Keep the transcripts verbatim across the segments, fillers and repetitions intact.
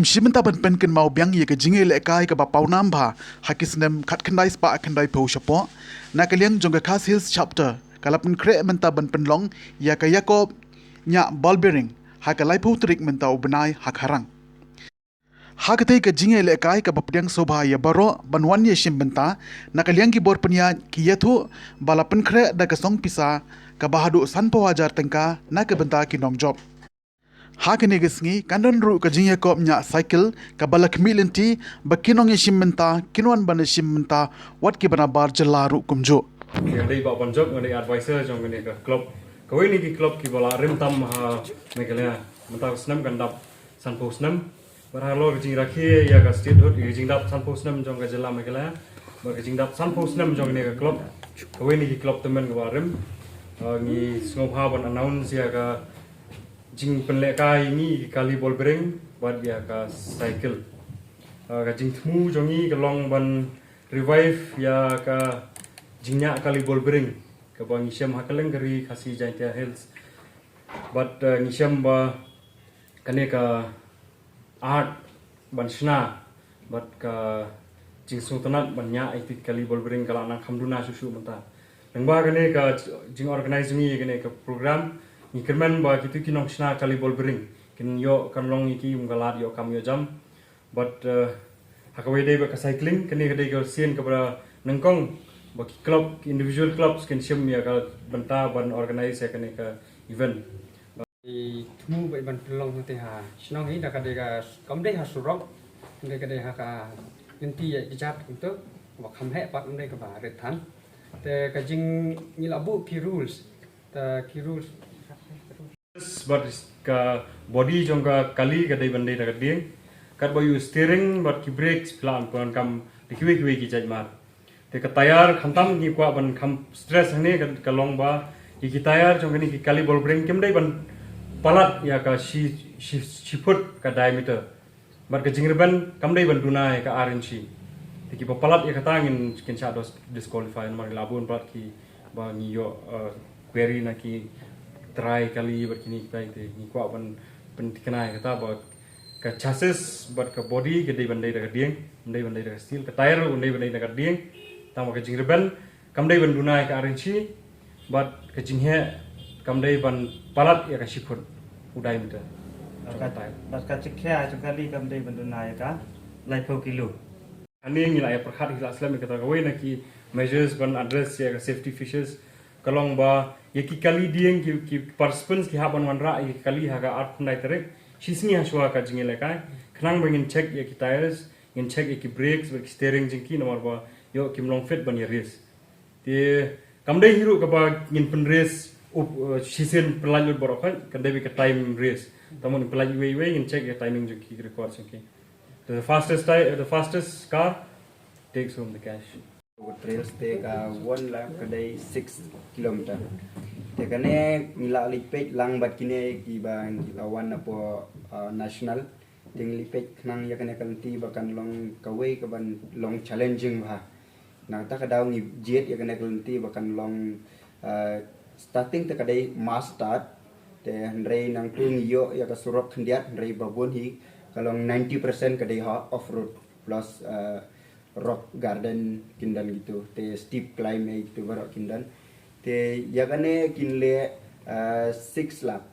Shi mynta ban pynkynmaw biang ïa ka jingïalehkai kaba pawnam bha ha ki snem khatkhyndai spah khyndaiphew shapoh, na ka liang jong ka Khasi Hills Chapter ka la pynkhreh mynta ban pynlong ïa ka Jacob Ñiah Ball Bearing ha ka laiphew tarik mynta u bnai ha Kharang. Ha katei ka jingïalehkai kaba pdiang sngewbha ïa baroh ban wan ïashim bynta, na ka liang ki bor pynïaid ki ïathuh ba la pynkhreh da ka song pisa kaba haduh sanphew hajar tyngka na ka bynta ki nongjop. Ha kane ka sngi kan don ruh ka jingïakop ñiah cycle kaba la khmih lynti ba ki nongïashim bynta kin wan ban ïashim bynta, wat kiba nabar jylla ruh kumjuh. Nga dei Bah Panjok, nga dei advisor jong kane ka club. Kawei na ki club kiba la rim tam ha Meghalaya. Mynta ka snem kan dap sanphew snem. Bad halor ka jingrakhe ïa ka statehood, ka jingdap sanphew snem jong ka jylla Meghalaya, bad ka jingdap sanphew snem jong kane ka club, kawei na ki club tymmen kaba rim. Ah, ngi sngewbha ban announce ïa ka jingpynlehkai ïa ngi ki kali ball bearing bad ïa ka cycle. Ah, ka jingthmu jong ngi ka long ban revive ïa ka jingñiah kali ball bearing kaba ngi shem ha kylleng ka ri Khasi Jaintia Hills. Bad, eh, ngi shem ba kane ka art ban shna bad ka jingsngewtynnat ban ñiah ïa ki kali ball bearing ka la nang kham duna shuh shuh mynta. Lyngba kane ka jingorganize jong ngi kane ka program, ngi kyrmen ba kito ki nongshna kali ball bearing kin ïoh, kan long ïa ki kum ka lad ïoh kam ïoh jam. Bad, eh, ha kawei dei bad ka cycling, kane ka dei ka sien kaba nyngkong ba ki club, ki individual clubs kin shim ïa ka bynta ban organize ïa kane ka event. I thmu ba i ban pynlong hangtei ha shnong hi, da ka dei ka, kam dei ha surok, kam dei ka dei ha ka lynti ïa i jat kumto, ba kham heh pat, kam dei kaba rit than. Te ka jing, ngi la buh ki rules, te ki rules. Bad ka body jong ka kali ka dei ban dei da ka dieng, katba ïoh steering bad ki brakes phi lah ban pyndonkam da kiwei kiwei ki jait mar. Te ka tyre, khamtam ngi kwah ban kham stress hangne ka, ka long ba ïa ki tyre jong kane ki kali ball bearing kim dei ban palat ïa ka shi, shi, shi phut ka diameter. Bad ka jingrben kam dei ban duna ïa ka ar inchi. Te kiba palat ïa kata ngin, kin shah dis-, disqualify namar la bun palat kiba ngi ïoh, eh, query na ki trai kali bad kine kitai, te ngi kwah ban pynthikna ïa kata ba ka chassis bad ka body ka dei ban dei da ka dieng, kam dei ban dei da ka steel, ka tyre ruh kam dei ban dei da ka dieng, tangba ka jingrben kam dei ban duna ïa ka ar inchi, bad ka jingheh kam dei ban palat ïa ka shi phut u diameter. Bad ka, bad ka jingkhia jong ka kali kam dei ban duna ïa ka laiphew kilo. Hangne ngi la ïa pyrkhat, ngi la slem ïa kata, kawei na ki measures ban address ïa ka safety features ka long ba ïa ki kali dieng, ki, ki participants ki hap ban wanrah ïa ki kali ha ka arphew khyndai tarik, shisngi hashwa ka jingïalehkai, khnang ba ngin check ïa ki tyres, ngin check ïa ki brakes bad ki steering jong ki, namar ba ïoh kim long fit ban ïa race. Te kam dei hi ruh kaba ngin pyn race up, eh, shisien pynlait lut baroh khoit, kan dei beit ka time race. Te mut ngin pynlait iwei iwei, ngin check ïa ka timing jong ki, record jong ki. The fastest ti-, the fastest car takes home the cash. Trails te ka one lap ka dei six kilometer. Te kane ngi la leit peit lang bad kine kiba ngi la wan napoh, uh, national. Te ngi leit peit khnang ïa kane ka lynti ba kan long kawei kaban long challenging bha. Na kata ka daw ngi jied ïa kane ka lynti ba kan long, uh, starting te ka dei mass start. Te hynrei nangtu ngi ïoh ïa ka surok khyndiat, hynrei ba bun hi ka long ninety percent ka dei ha off road plus, uh, rock garden kin don kitu, te steep climb ei kitu baroh kin don. Te ïa kane kin leh, uh, six lap.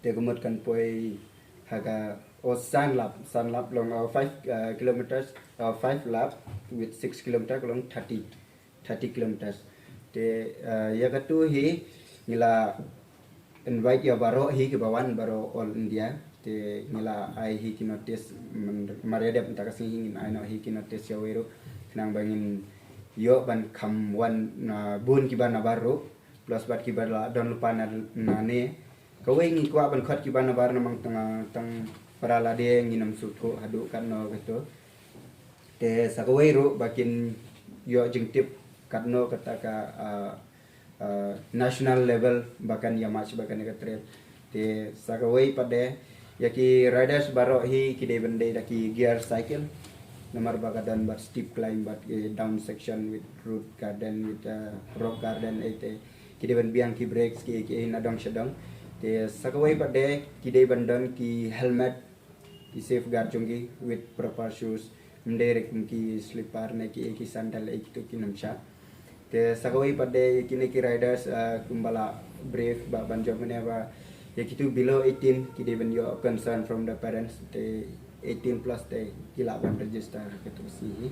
Te ka mut kan poi ha ka, oh, san lap, san lap long, uh, five, uh, kilometers, uh, five lap with six kilometer ka long thirty, thirty kilometers. Te, uh, ïa katu hi ngi la invite ïa baroh hi kiba wan baroh all India. Te ngi la ai hi ki notice, man, mar ïa dep mynta ka sngi hi ngin ai noh hi ki notice ïa wei ruh khnang ba ngin ïoh ban kham wan na bun kiba nabar ruh. Plus bad kiba la don lypa na, na ne. Kawei ngi kwah ban khot kiba nabar namar tang, tang para lade ngin ym sngewthuh haduh katno kato. Te sa kawei ruh ba kin ïoh jingtip katno kata ka, ah, ah, national level ba kan ïa match bad kane ka trail. Te sa kawei pat de ïa ki riders baroh hi ki dei ban dei da ki gear cycle. Namar ba ka don bad steep climb bad ki down section with root garden, with, uh, rock garden, ei te ki dei ban biang ki brakes ki, ki na dong sha dong. Te sa kawei pat de ki dei ban don ki helmet ki safeguard jong ki with proper shoes, ym dei re kum ki slipper ne ki, ki sandal, eh, kitu ki nym shah. Te sa kawei pat de kine ki riders, eh, kumba la brief ba ban jop mynne ba ïa kitu below eighteen ki dei ban ïoh consent from the parents, te eighteen plus te ki lah ban register kitu sngi.